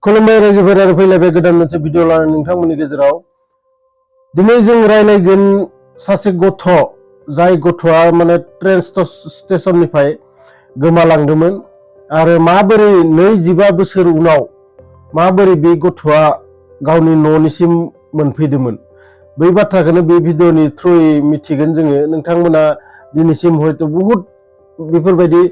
खुलुमबाय रायजोफोर आरो फैलायबाय गोदान मोनसे भिडिअ लानानै नोंथांमोननि गेजेराव दिनै जों रायलायगोन सासे गथ' जाय गथ'आ माने ट्रेन स्टेशननिफ्राय गोमालांदोंमोन आरो माबोरै 25 बोसोर उनाव माबोरै बे गथ'आ गावनि न'निसिम मोनफैदोंमोन बै बाथ्राखौनो बे भिडिअनि थ्रुयै मिथिगोन जोङो नोंथांमोना दिनैसिम हयथ' बहुत बेफोरबायदि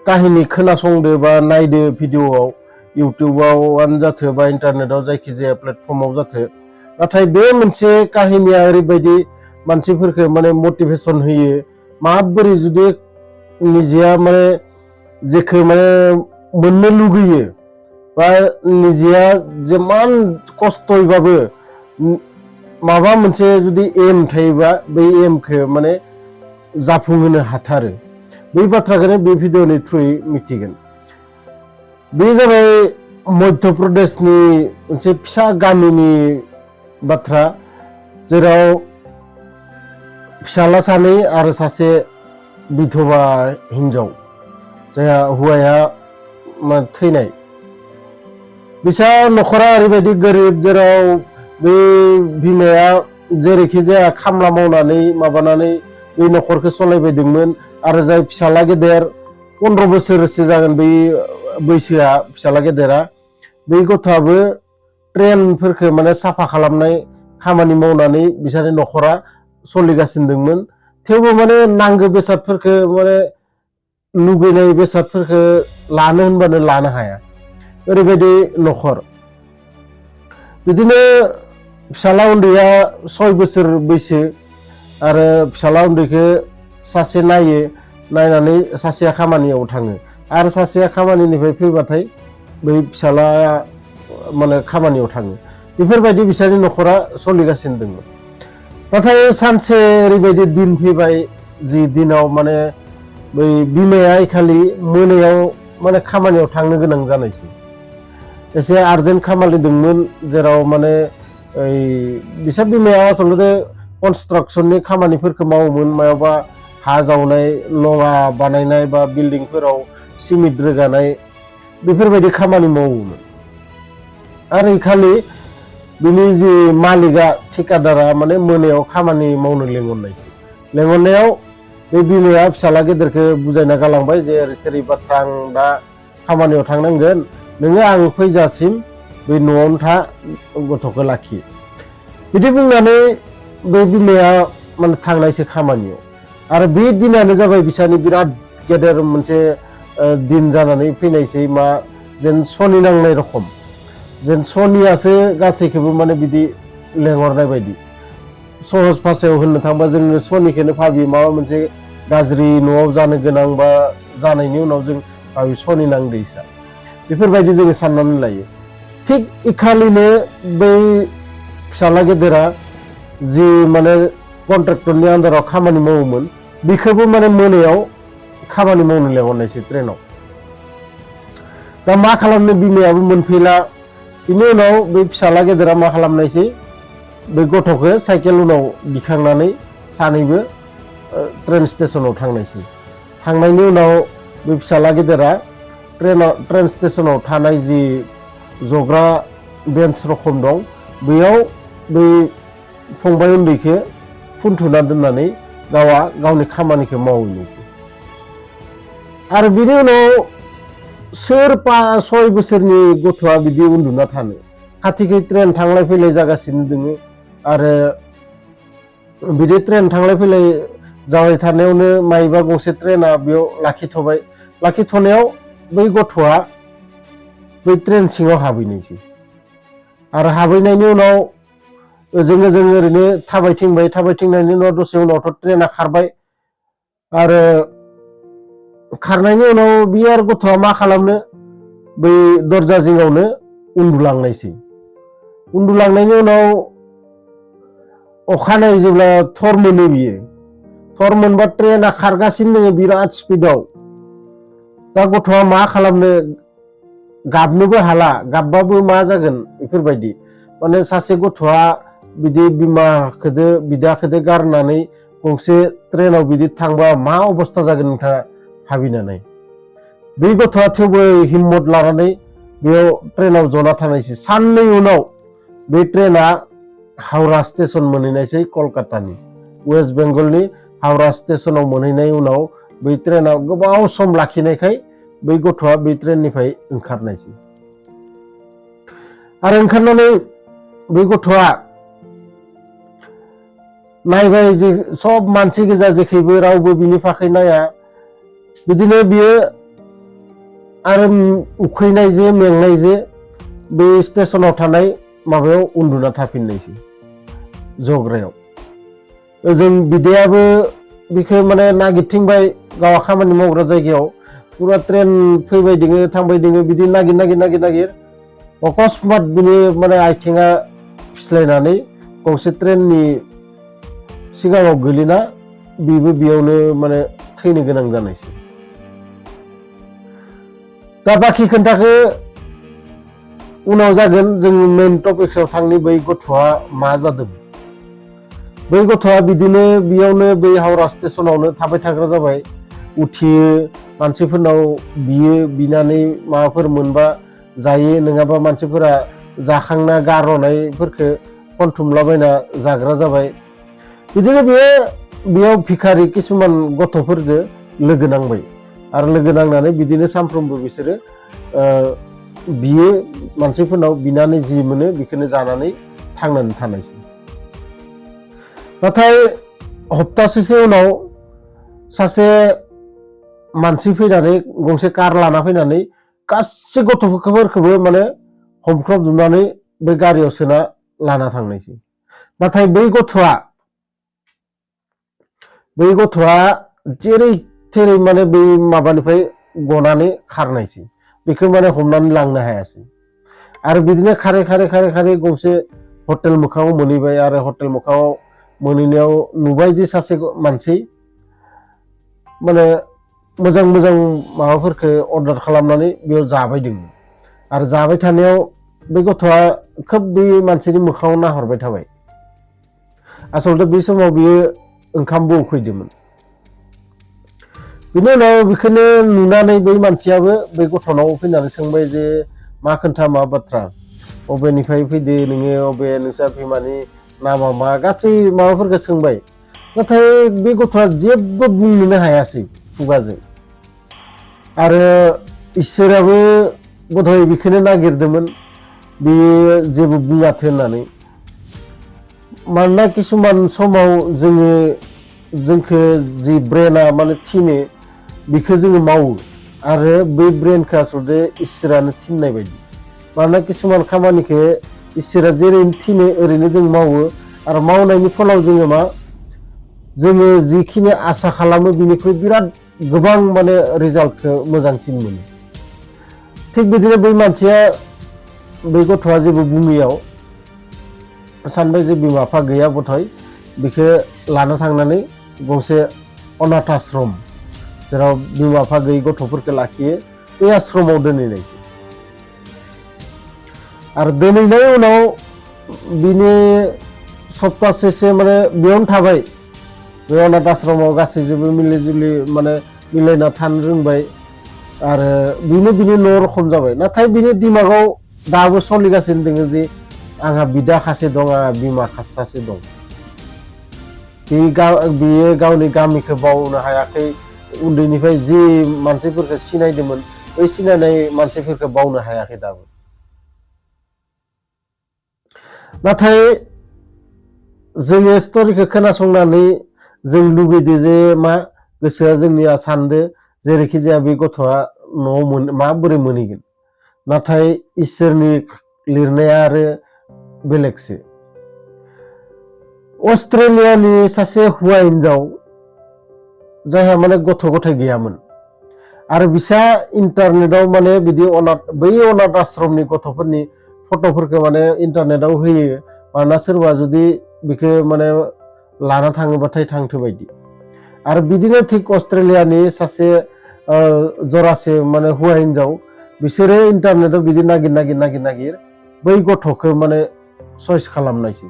काहिनी खोनासंदो बा नायदो भिडिअआव इउट्यूबाव जाथो बा इन्टारनेटआव जायखिजाया प्लेटफर्माव जाथो नाथाय बे मोनसे काहिनिया ओरैबायदि मानसिफोरखौ माने मटिभेसन होयो माबोरै जुदि निजेया माने जेखौ माने मोननो लुगैयो बा निजेया जेमान खस्थ'यैबाबो माबा मोनसे जुदि एम थायोबा बै एमखौ माने जाफुंहोनो हाथारो बै बाथ्राखौनो बे भिडिअनि थ्रुयै मिथिगोन। बे जाबाय मध्य प्रदेशनि मोनसे फिसा गामिनि बाथ्रा जेराव फिसाला सानै आरो सासे बिधवा हिनजाव जायहा हौवाया थैनाय बिसा न'खरा ओरैबायदि गोरिब जेराव बे बिमाया जेरैखि जाया खामला मावनानै माबानानै बे न'खरखौ सालायबायदोंमोन आरो जाय फिसाला गेदेर 15 बोसोरसो जागोन बै बैसोआ फिसाला गेदेरा बै गथ'आबो ट्रेनफोरखौ माने साफा खालामनाय खामानि मावनानै बिसोरनि न'खरा सोलिगासिनो दंमोन थेवबो माने नांगौ बेसादफोरखौ माने लुगैनाय बेसादफोरखौ लानो होनबानो लानो हाया ओरैबायदि न'खर बिदिनो फिसाला उन्दैया 6 बोसोर बैसो आरो फिसाला उन्दैखौ सासे नायनानै सासेया खामानियाव थाङो आरो सासेया खामानिनिफ्राय फैबाथाय बै फिसालाया माने खामानियाव थाङो बेफोरबायदि बिसोरनि न'खरा सोलिगासिनो दंमोन नाथाय सानसे ओरैबायदि दिन फैबाय जि दिनाव माने बै बिमाया खालि मोनायाव माने खामानियाव थांनो गोनां जानायसै एसे आर्जेन्ट खामानि दंमोन जेराव माने बिसोर बिमाया आसलते कनस्ट्राक्शननि खामानिफोरखौ मावोमोन मायावबा हा जावनाय लहा बानायनाय बा बिल्डिंफोराव सिमेन्ट रोगानाय बेफोरबायदि खामानि मावोमोन आरो खालि बिनि जि मालिका ठेकेदारा माने मोनायाव खामानि मावनो लेंहरनायाव बे बिमाया फिसाला गेदेरखौ बुजायना गालांबाय जे ओरै बाथ्रा आं दा खामानियाव थांनांगोन नोङो आं फैजासिम बे न'आवनो था गथ'खौ लाखि बिदि बुंनानै बे बिमाया माने थांनायसै खामानियाव आरो बे दिनानो जाबाय बिसानि बिराद गेदेर मोनसे दिन जानानै फैनायसै मा जेन सनि नांनाय रखम जेन सनियासो गासैखौबो माने बिदि लेंहरनाय बायदि सहज भाषायाव होननो थांबा जोङो सनिखौनो भाबियो माबा मोनसे गाज्रि न'आव जानो गोनां बा जानायनि उनाव जों भाबि सनि नांदैसा बेफोरबायदि जोङो साननानै लायो थिग इखालिनो बै फिसाला गेदेरा जि माने कन्ट्रेक्टरनि आन्दाराव खामानि मावोमोन बेखौबो माने मोनायाव खामानि मावनो लेंहरनायसै ट्रेनाव दा मा खालामनो बिमायाबो मोनफैला बिनि उनाव बे फिसाला गेदेरा मा खालामनायसै बे गथ'खौ साइकेल उनाव दिखांनानै सानैबो ट्रेन स्टेशनाव थांनायनि उनाव बे फिसाला गेदेरा ट्रेन स्टेशनाव थानाय जि जग्रा बेन्च रखम दं बेयाव बै फंबाय उन्दैखौ फुनथुना दोननानै गावनि खामानिखौ मावहैनोसै आरो बिनि उनाव सोर 6 बोसोरनि गथ'आ बिदि उन्दुना थानो खाथिखै ट्रेन थांलाय फैलाय जागासिनो दोङो आरो बिदि ट्रेन थांलाय फैलाय जाबाय थानायावनो माइबा गंसे ट्रेना बेयाव लाखिथ'नायाव बै गथ'आ बै ट्रेन सिङाव हाबहैनोसै आरो हाबहैनायनि उनाव ओजों ओरैनो थाबायथिंनायनि उनाव दसे उनावथ' ट्रेना खारबाय आरो खारनायनि उनाव बियो आरो गथ'आ मा खालामनो बै दरजा जिङावनो उन्दुलांनायनि उनाव अखानायै जेब्ला थर मोनो बियो थर मोनबा ट्रेना खारगासिनो दङ बिराद स्पिडआव दा गथ'आ मा खालामनो गाबनोबो हाला गाबबाबो मा जागोन बेफोरबायदि माने सासे गथ'आ बिदि बिमाखौदो बिदाखौदो गारनानै गंसे ट्रेनाव बिदि थांबा मा अबस्था जागोन नोंथाङा भाबिनानै बै गथ'आ थेवबो हिम्मत लानानै बेयाव ट्रेनाव जना थानायसै साननै उनाव बे ट्रेना हावड़ा स्टेशन मोनहैनायसै कलकातानि वेस्ट बेंगलनि हावड़ा स्टेशनाव मोनहैनाय उनाव बै ट्रेना गोबाव सम लाखिनायखाय बै गथ'आ बै ट्रेननिफ्राय ओंखारनायसै आरो ओंखारनानै बै गथ'आ नायबाय जे सब मानसि गोजा जेखैबो रावबो बिनि फाखै नाया बिदिनो बियो आरो उखैनायजों मेंनायजों बे स्टेशनाव थानाय माबायाव उन्दुना थाफिननायसै जग्रायाव जों बिदायाबो बिखौ माने नागिरथिंबाय गावा खामानि मावग्रा जायगायाव पुरा ट्रेन फैबाय दोङो थांबाय दोङो बिदि नागिर अकस्मात बिनि माने आथिङा फिस्लायनानै गंसे ट्रेननि सिगाङाव गोलैना बिबो बेयावनो माने थैनो गोनां जानायसै दा बाखि खोन्थाखौ उनाव जागोन जों मेन टपिक्सआव थांनि बै गथ'आ मा जादों बै गथ'आ बिदिनो बेयावनो बै हावड़ा स्टेशनावनो थाबाय थाग्रा जाबाय उथियो मानसिफोरनाव बियो बिनानै माबाफोर मोनबा जायो नङाबा मानसिफोरा जाखांना गारनायफोरखौ खनथुमलाबायना जाग्रा जाबाय बिदिनो बेयाव भिखारि किसुमान गथ'फोरजों लोगो नांबाय आरो लोगो नांनानै बिदिनो सानफ्रोमबो बिसोरो बियो मानसिफोरनाव बिनानै जि मोनो बेखौनो जानानै थांनानै थानायसै नाथाय हप्तासेसो उनाव सासे मानसि फैनानै गंसे कार लाना फैनानै गासै गथ'फोरखौबो माने हमख्रबजोबनानै बै गारियाव सोना लाना थांनायसै नाथाय बै गथ'आ जेरै थेरै माने बै माबानिफ्राय गनानै खारनायसै बेखौ माने हमनानै लांनो हायासै आरो बिदिनो खारै गंसे हटेल मोखाङाव मोनहैबाय आरो हटेल मोखाङाव मोनहैनायाव नुबाय जे सासे मानसि माने मोजां माबाफोरखौ अर्डार खालामनानै बेयाव जाबाय दोङो आरो जाबाय थानायाव बे गथ'आ खोब बे मानसिनि मोखाङाव नाहरबाय थाबाय आसलते बे समाव बियो ओंखामबो उखैदोंमोन बिनि उनाव बेखौनो नुनानै बै मानसियाबो बै गथ'नाव फैनानै सोंबाय जे मा खोन्था मा बाथ्रा अबेनिफ्राय फैदो नोङो अबे नोंसा बिमानि नामा मा गासै माबाफोरखौ सोंबाय नाथाय बे गथ'आ जेबो बुंनोनो हायासै खुगाजों आरो इसोराबो बोधय बेखौनो नागिरदोंमोन बेयो जेबो बुङाथो होननानै मानोना किसुमान समाव जोंखौ जि ब्रेना माने थिनो बेखौ जोङो मावो आरो बै ब्रेनखौ आसलते इसोरानो थिननाय बायदि मानोना किसुमान खामानिखौ इसोरा जेरैनो थिनो ओरैनो जों मावो आरो मावनायनि फलाव जोङो जिखिनि आसा खालामो बिनिख्रुइ बिराद गोबां माने रिजाल्टखौ मोजांसिन मोनो थिग बिदिनो बै मानसिया बै गथ'आ जेबो बुङैयाव सानबाय जे बिमा बिफा गैया गथ'य बेखौ लाना थांनानै गंसे अनाथ आश्रम जेराव बिमा बिफा गैयै गथ'फोरखौ लाखियो बे आश्रमाव दोनहैनायसै आरो दोनहैनाय उनाव बिनि सप्तासेसो माने बेयावनो थाबाय बे अनाथ आश्रमाव गासैजोंबो मिलिजुलि माने मिलायना थानो रोंबाय आरो बिनि न' रखम जाबाय नाथाय बिनि दिमागाव दाबो सोलिगासिनो दङ जे आंहा बिदा सासे दं आंहा बिमा सासे दं बियो गावनि गामिखौ बावनो हायाखै उन्दैनिफ्राय जि मानसिफोरखौ सिनायदोंमोन बै सिनायनाय मानसिफोरखौ बावनो हायाखै दाबो नाथाय जोङो स्ट'रिखौ खोनासंनानै जों लुबैदो जे मा गोसोआ जोंनिया सानदो जेरैखि जाया बे गथ'आ न'आव माबोरै मोनहैगोन नाथाय इसोरनि लिरनाया आरो बेलेगसो अस्ट्रेलियानि सासे हौवा हिनजाव जायहा माने गथ' गथाय गैयामोन आरो बिसा इन्टारनेटाव माने बिदि बै अनाथ आश्रमनि गथ'फोरनि फट'फोरखौ माने इन्टारनेटाव होयो मानोना सोरबा जुदि बेखौ माने लाना थाङोबाथाय थांथो बायदि आरो बिदिनो थिक अस्ट्रेलियानि सासे जरासे माने हौवा हिनजाव बिसोरो इन्टारनेटाव बिदि नागिर बै गथ'खौ माने चइस खालामनायसै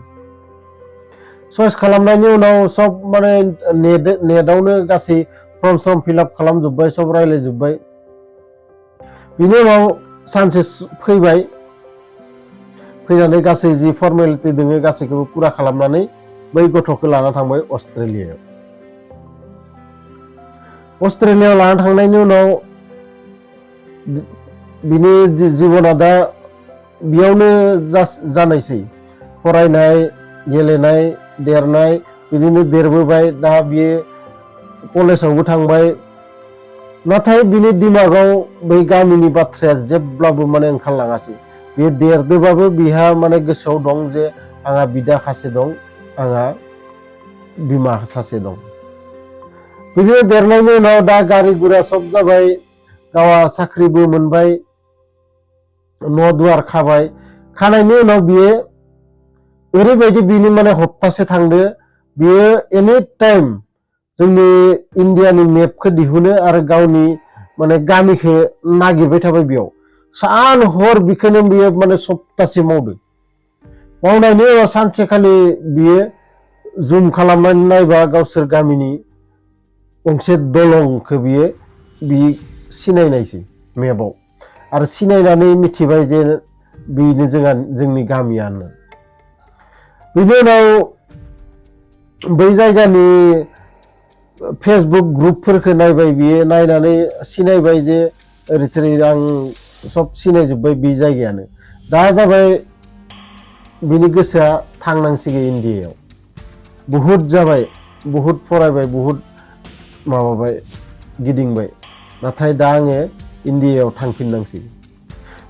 चइस खालामनायनि उनाव सब माने नेटआवनो गासै फर्म फिलआप खालामजोब्बाय सब रायज्लायजोब्बाय बिनि उनाव सानसे फैबाय फैनानै गासै जि फर्मेलिटि दोङो गासैखौबो पुरा खालामनानै बै गथ'खौ लाना थांबाय अस्ट्रेलियायाव लाना थांनायनि उनाव बिनि जिबना दा बेयावनो जानायसै फरायनाय गेलेनाय देरनाय बिदिनो देरबोबाय दा बियो कलेजावबो थांबाय नाथाय बिनि दिमागाव बै गामिनि बाथ्राया जेब्लाबो माने ओंखारलाङासै बे देरदोबाबो बिहा माने गोसोआव दं जे आंहा बिदा सासे दं आंहा बिमा सासे दं बिदिनो देरनायनि उनाव दा गारि गुरा सब जाबाय गावहा साख्रिबो मोनबाय न' दुवार खाबाय खानायनि उनाव बियो ओरैबायदि बिनि माने हप्तासे थांदो बियो एनि टाइम जोंनि इन्डियानि मेपखौ दिहुनो आरो गावनि माने गामिखौ नागिरबाय थाबाय बेयाव सान हर बिखौनो बियो माने सप्तासे मावनायनि उनाव सानसेखालि बियो जुम खालामनानै नायबा गावसोर गामिनि गंसे दलंखौ बियो सिनायनायसै मेपआव आरो सिनायनानै मिथिबाय जे बेनो जोंनि गामियानो बिनि उनाव बै जायगानि फेसबुक ग्रुपफोरखौ नायबाय बियो नायनानै सिनायबाय जे ओरै आं सब सिनायजोब्बाय बे जायगायानो दा जाबाय बिनि गोसोआ थांनांसिगौ इन्डियायाव बहुद जाबाय बहुद फरायबाय बहुद माबाबाय गिदिंबाय नाथाय दा आङो इन्डियायाव थांफिननांसिगौ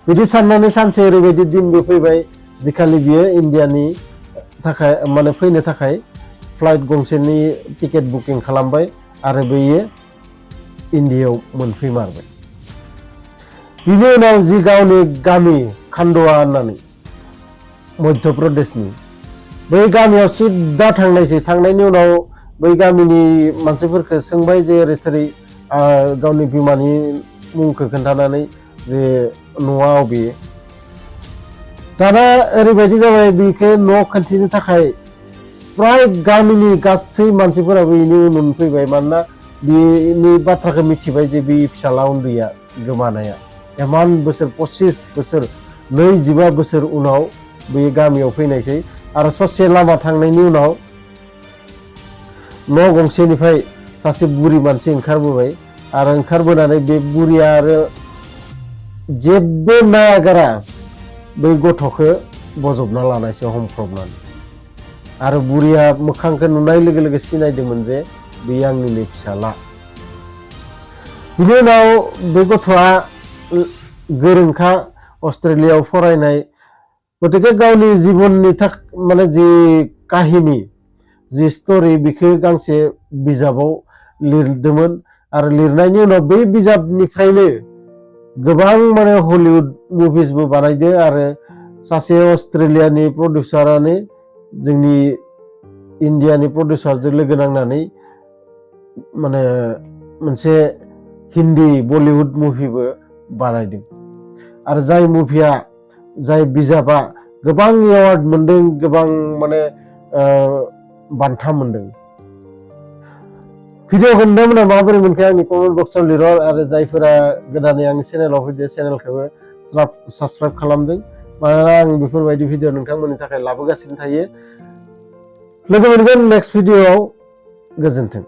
बिदि साननानै सानसे ओरैबायदि दिनबो फैबाय जिखालि बियो इन्डियानि थाखाय माने फैनो थाखाय फ्लाइट गंसेनि टिकेट बुकिं खालामबाय आरो बेयो इन्डियायाव मोनफैमारबाय बिनि उनाव जि गावनि गामि खान्डवा होननानै मध्य प्रदेशनि बै गामियाव सिद्दा थांनायसै थांनायनि उनाव बै गामिनि मानसिफोरखौ सोंबाय जे ओरै गावनि बिमानि मुंखौ खोन्थानानै जे न'आ अबे दाना ओरैबायदि जाबाय बेखौ न' खोन्थिनो थाखाय प्राय गामिनि गासै मानसिफोराबो बेनि उन फैबाय मानोना बेनि बाथ्राखौ मिथिबाय जे बे फिसाला उन्दैया गोमानाया इमान बोसोर 25 बोसोर 25 बोसोर उनाव बे गामियाव फैनायसै आरो ससे लामा थांनायनि उनाव न' गंसेनिफ्राय सासे बुरि मानसि ओंखारबोबाय आरो ओंखारबोनानै बे बुरिया आरो जेबो नायागारा बै गथ'खौ बजबना लानायसो हमख्रबनानै आरो बुरिया मोखांखौ नुनाय लोगो लोगो सिनायदोंमोन जे बे आंनिनो फिसाला बिनि उनाव बे गथ'आ गोरोंखा अस्ट्रेलियायाव फरायनाय गतिके गावनि जिबननि माने जि काहिनी जि स्ट'रि बेखौ गांसे बिजाबाव लिरदोंमोन आरो लिरनायनि उनाव बै बिजाबनिफ्रायनो गोबां माने हलिउड मुभिसबो बानायदो आरो सासे अस्ट्रेलियानि प्रडिउसारानो जोंनि इन्डियानि प्रडिउसारजों लोगो नांनानै माने मोनसे हिन्दी बलिउड मुभिबो बानायदों आरो जाय मुभिया जाय बिजाबा गोबां एवार्ड मोनदों गोबां माने बान्था मोनदों भिडिअखौ नुदोंमोन माबोरै मोनखो आंनि कमेन्ट बक्सआव लिर आरो जायफोरा गोदानै आंनि चेनेलाव फैदो चेनेलखौबो साबस्क्राइब खालामदों मानोना आं बेफोरबायदि भिडिअ नोंथांमोननि थाखाय लाबोगासिनो थायो लोगो मोनगोन नेक्स्ट भिडिअआव गोजोन्थों।